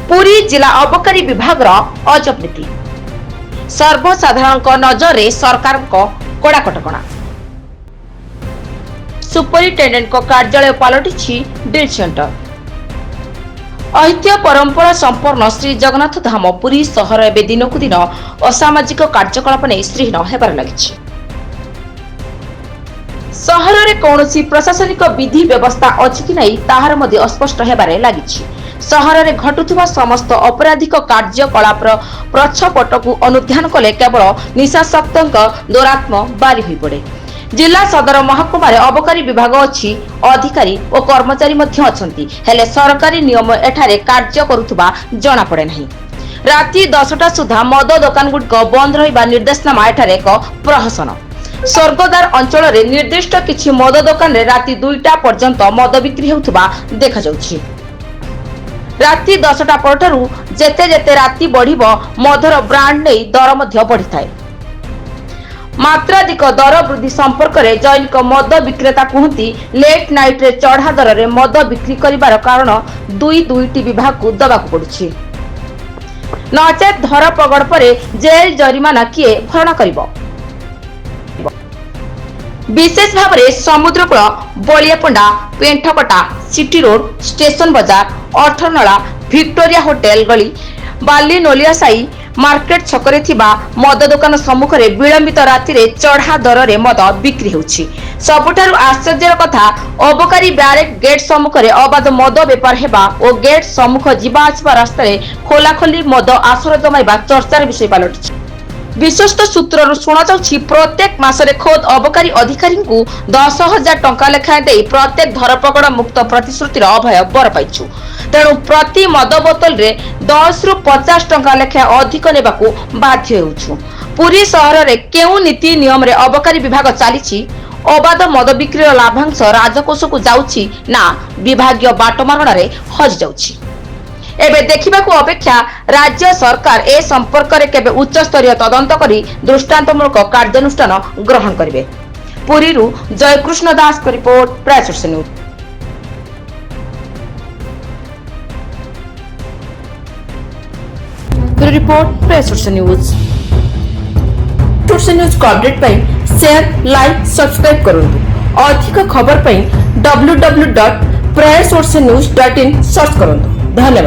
ପୁରୀ ଜିଲ୍ଲା ଅବକାରୀ ବିଭାଗର ଅଜବ ନୀତି। ସର୍ବସାଧାରଣଙ୍କ ନଜରରେ ସରକାରଙ୍କ କଡ଼ା କଟକଣା। ସୁପରିଟେଣ୍ଡେଣ୍ଟଙ୍କ କାର୍ଯ୍ୟାଳୟ ପାଲଟିଛି ଡିଲ୍ ସେଣ୍ଟର। ଐତିହ୍ୟ ପରମ୍ପରା ସମ୍ପନ୍ନ ଶ୍ରୀ ଜଗନ୍ନାଥ ଧାମ ପୁରୀ ସହର ଏବେ ଦିନକୁ ଦିନ ଅସାମାଜିକ କାର୍ଯ୍ୟକଳାପ ନେଇ ଶ୍ରୀହୀନ ହେବାରେ ଲାଗିଛି। ସହରରେ କୌଣସି ପ୍ରଶାସନିକ ବିଧି ବ୍ୟବସ୍ଥା ଅଛି କି ନାହିଁ, ତାହାର ମଧ୍ୟ ଅସ୍ପଷ୍ଟ ହେବାରେ ଲାଗିଛି। ସହରରେ ଘଟୁଥିବା ସମସ୍ତ ଅପରାଧିକ କାର୍ଯ୍ୟକଳାପର ପଛପଟକୁ ଅନୁଧ୍ୟାନ କଲେ କେବଳ ନିଶାସକ୍ତଙ୍କ ଦୌରାତ୍ମ ବାରି ହୋଇପଡ଼େ। ଜିଲ୍ଲା ସଦର ମହକୁମାରେ ଅବକାରୀ ବିଭାଗ ଅଛି, ଅଧିକାରୀ ଓ କର୍ମଚାରୀ ମଧ୍ୟ ଅଛନ୍ତି। ହେଲେ ସରକାରୀ ନିୟମ ଏଠାରେ କାର୍ଯ୍ୟ କରୁଥିବା ଜଣାପଡ଼େ ନାହିଁ। ରାତି 10ଟା ସୁଦ୍ଧା ମଦ ଦୋକାନଗୁଡ଼ିକ ବନ୍ଦ ରହିବା ନିର୍ଦ୍ଦେଶନାମା ଏଠାରେ ଏକ ପ୍ରହସନ। ସ୍ୱର୍ଗଦ୍ୱାର ଅଞ୍ଚଳରେ ନିର୍ଦ୍ଦିଷ୍ଟ କିଛି ମଦ ଦୋକାନରେ ରାତି 2ଟା ପର୍ଯ୍ୟନ୍ତ ମଦ ବିକ୍ରି ହେଉଥିବା ଦେଖାଯାଉଛି। ରାତି 10ଟା ପରଠାରୁ ଯେତେ ଯେତେ ରାତି ବଢିବ, ମଦର ବ୍ରାଣ୍ଡ ନେଇ ଦର ମଧ୍ୟ ବଢିଥାଏ। ମାତ୍ରାଧିକ ଦର ବୃଦ୍ଧି ସମ୍ପର୍କରେ ଜୈନିକ ମଦ ବିକ୍ରେତା କୁହନ୍ତି, ଲେଟ୍ ନାଇଟ୍ରେ ଚଢା ଦରରେ ମଦ ବିକ୍ରି କରିବାର କାରଣ ଦୁଇ ଦୁଇଟି ବିଭାଗକୁ ଦେବାକୁ ପଡୁଛି। ନଚେତ୍ ଧରପଗଡ଼ ପରେ ଜେଲ୍ ଜରିମାନା କିଏ ଭରଣା କରିବ? ବିଶେଷ ଭାବରେ ସମୁଦ୍ରକୂଳ, Baliapanda, Penthakata, city road, station ବଜାର, ଅଠରନଳା, ଭିକ୍ଟୋରିଆ ହୋଟେଲ ଗଳି, ବାଲି ନୋଲିଆସାହି, ମାର୍କେଟ ଛକରେ ଥିବା ମଦ ଦୋକାନ ସମ୍ମୁଖରେ ବିଳମ୍ବିତ ରାତିରେ ଚଢା ଦରରେ ମଦ ବିକ୍ରି ହେଉଛି। ସବୁଠାରୁ ଆଶ୍ଚର୍ଯ୍ୟର କଥା, ଅବକାରୀ ବ୍ୟାରେକ୍ ଗେଟ୍ ସମ୍ମୁଖରେ ଅବାଧ ମଦ ବେପାର ହେବା ଓ ଗେଟ୍ ସମ୍ମୁଖ ଯିବା ଆସିବା ରାସ୍ତାରେ ଖୋଲାଖୋଲି ମଦ ଆସର ଜମାଇବା ଚର୍ଚ୍ଚାର ବିଷୟ ପାଲଟିଛି। ବିଶ୍ୱସ୍ତ ସୂତ୍ରରୁ ଶୁଣାଯାଉଛି, ପ୍ରତ୍ୟେକ ମାସରେ ଖୋଦ୍ ଅବକାରୀ ଅଧିକାରୀଙ୍କୁ 10,000 ଟଙ୍କା ଲେଖାଏଁ ଦେଇ ପ୍ରତ୍ୟେକ ଧରପଗଡ଼ ମୁକ୍ତ ପ୍ରତିଶ୍ରୁତିର ଅଭୟ ବର ପାଇଛୁ। ତେଣୁ ପ୍ରତି ମଦ ବୋତଲରେ 10ରୁ 50 ଟଙ୍କା ଲେଖାଏଁ ଅଧିକ ନେବାକୁ ବାଧ୍ୟ ହେଉଛୁ। ପୁରୀ ସହରରେ କେଉଁ ନୀତି ନିୟମରେ ଅବକାରୀ ବିଭାଗ ଚାଲିଛି? ଅବାଧ ମଦ ବିକ୍ରିର ଲାଭାଂଶ ରାଜକୋଷକୁ ଯାଉଛି ନା ବିଭାଗୀୟ ବାଟମାରଣାରେ ହଜିଯାଉଛି? ଏବେ ଦେଖିବାକୁ ଅପେକ୍ଷା, ରାଜ୍ୟ ସରକାର ଏ ସମ୍ପର୍କରେ କେବେ ଉଚ୍ଚସ୍ତରୀୟ ତଦନ୍ତ କରି ଦୃଷ୍ଟାନ୍ତମୂଳକ କାର୍ଯ୍ୟାନୁଷ୍ଠାନ ଗ୍ରହଣ କରିବେ। ପୁରୀରୁ ଜୟକୃଷ୍ଣ ଦାସଙ୍କ ରିପୋର୍ଟ, ପ୍ରୟାସ ନ୍ୟୁଜ୍। ରିପୋର୍ଟ, ପ୍ରୟାସ ନ୍ୟୁଜ୍। ନ୍ୟୁଜ୍ ଅପଡେଟ୍ ପାଇଁ ସେୟାର, ଲାଇକ୍, ସବସ୍କ୍ରାଇବ୍ କରନ୍ତୁ। ଅଧିକ ଖବର ପାଇଁ www.prayasourcenews.in search କରନ୍ତୁ। ଧନ୍ୟବାଦ।